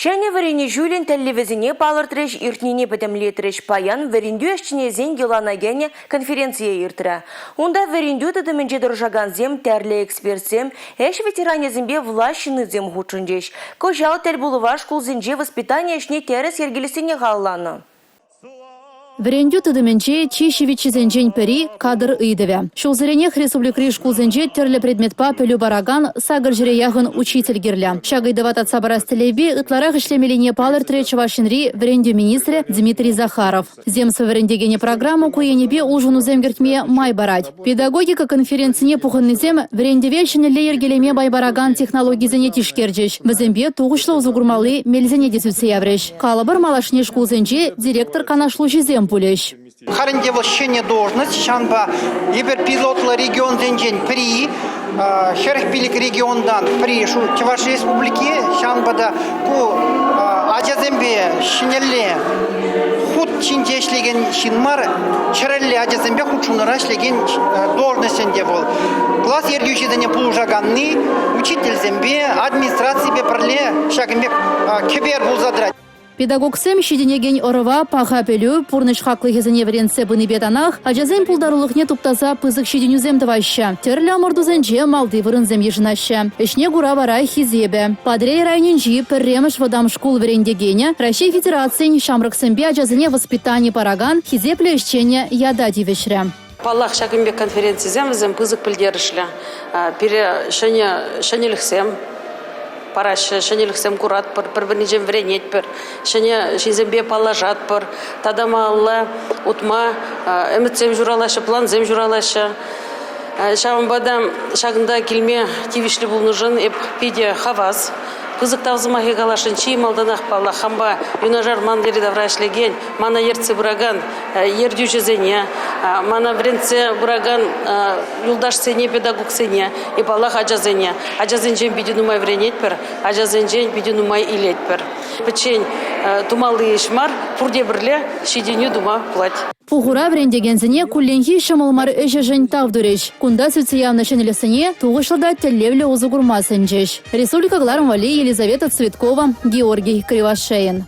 Ҫӗнӗ вӗренӳ ҫулӗн тӗллевӗсене палӑртрӗҫ, иртнине пӗтӗмлетрӗҫ. Паян вӗрентӳ ӗҫченӗсен йӑлана кӗнӗ конференцие иртрӗ. Унта вӗрентӳ тытӑмӗнче тӑрӑшакансем, тӗрлӗ экспертсем, ӗҫ ветеранӗсемпе влаҫ ҫыннисем хутшӑнчӗҫ. Кӑҫал тӗл пулӑва шкулсенче воспитани ӗҫне тӗрӗс йӗркелессине халалланӑ. Вӗрентӳ тытӑмӗнче чи ҫивӗччисенчен пӗри – кадр ыйтӑвӗ. Ҫулсеренех республикӑри шкулсенче тӗрлӗ предметпа пӗлӳ паракан сакӑр ҫӗре яхӑн учитель кирлӗ. Ҫак ыйтӑва татса парас тӗллевпе ытларах ӗҫлемеллине палӑртрӗ Чӑваш Енри вӗрентӳ министрӗ Дмитрий Захаров. Земство вӗрентекенӗ программа ку енӗпе улшӑнусем кӗртме май парать. Педагогика конференцине пухӑннисем вӗрентӗве ҫӗнӗлле йӗркелеме май паракан технологисене тишкерчӗҫ, вӗсемпе тухӑҫлӑ усӑ курмалли мелсене те сӳтсе яврӗҫ. Калӑпӑр, малашне шкулсенче директор канашлуҫисем пулӗҫ. Халь ӗнтӗ вӑл ҫӗнӗ должность, ҫавӑнпа эпир пилотлӑ регионсенчен пӗри, 45 регионтан пӗри Чӑваш Республики, ҫавӑнпа та ку ачасемпе ҫӗнӗлле хут ҫинче ӗҫлекен ҫын мар, чӗрӗлле ачасемпе хутшӑнура ӗҫлекен должность ӗнтӗ вӑл. Класс ертӳҫисене пулӑшаканни учительсемпе, администраципе пӗрле ҫакӑн пек кӗпер пулса тӑрать. Педагогсем ҫитӗнекен ӑрӑва паха пӗлӳ, пурнӑҫ хаклӑхӗсене вӗрентсе пынипе танах ачасен пултарулӑхне туптаса пысӑк ҫитӗнӳсем тӑваҫҫӗ, тӗрлӗ ӑмӑртусенче малти вырӑнсем йышӑнаҫҫӗ. Ӗҫне кура вара хисепӗ. Патӑрьел районӗнчи пӗрремӗш вӑтам шкул вӗрентекенӗ Раҫҫей Федерацийӗн ҫамрӑксемпе ачасене воспитани паракан хисеплӗ ӗҫченӗ ята тивӗҫрӗ. Паллах, ҫакӑн пек конференцисем вӗсем пысӑк пӗлтерӗшлӗ. Пире ҫӗнӗ ҫӗнӗлӗхсем параҫҫӗ, ҫӗнӗлӗхсем куратпӑр, пӗр-пӗринчен вӗренетпӗр, ҫӗнӗ ҫынсемпе паллашатпӑр. Тата малалла утма ӗмӗтсем ҫуралаҫҫӗ, плансем ҫуралаҫҫӗ. Ҫавӑнпа та ҫакӑнта килме тивӗҫлӗ пулнӑшӑн эп питӗ хавас. Пысӑк тав сӑмахӗ каласшӑн чи малтанах, паллах, хампа юнашар ман йӗри-тавра ӗҫлекен, мана ертсе пыракан ертӳҫӗсене, мана вӗрентсе пыракан юлташсене, педагогсене и, паллах, ачасене. Ачасенчен питӗ нумай вӗренетпӗр, ачасенчен питӗ нумай илетпӗр. Пӗччен тумалли ӗҫ мар, пурте пӗрле ҫитӗнӳ тума пулать. Пухура вӗрентекенсене кулленхи ҫӑмӑл мар ӗҫӗшӗн тав турӗҫ. Кунта сӳтсе явнӑ ҫӗнӗлӗхсене тухӑҫлӑ та тӗллевлӗ усӑ курма сӗнчӗҫ. Республика кӑларӑм валли Елизавета Цветкова, Георгий Кривошеин.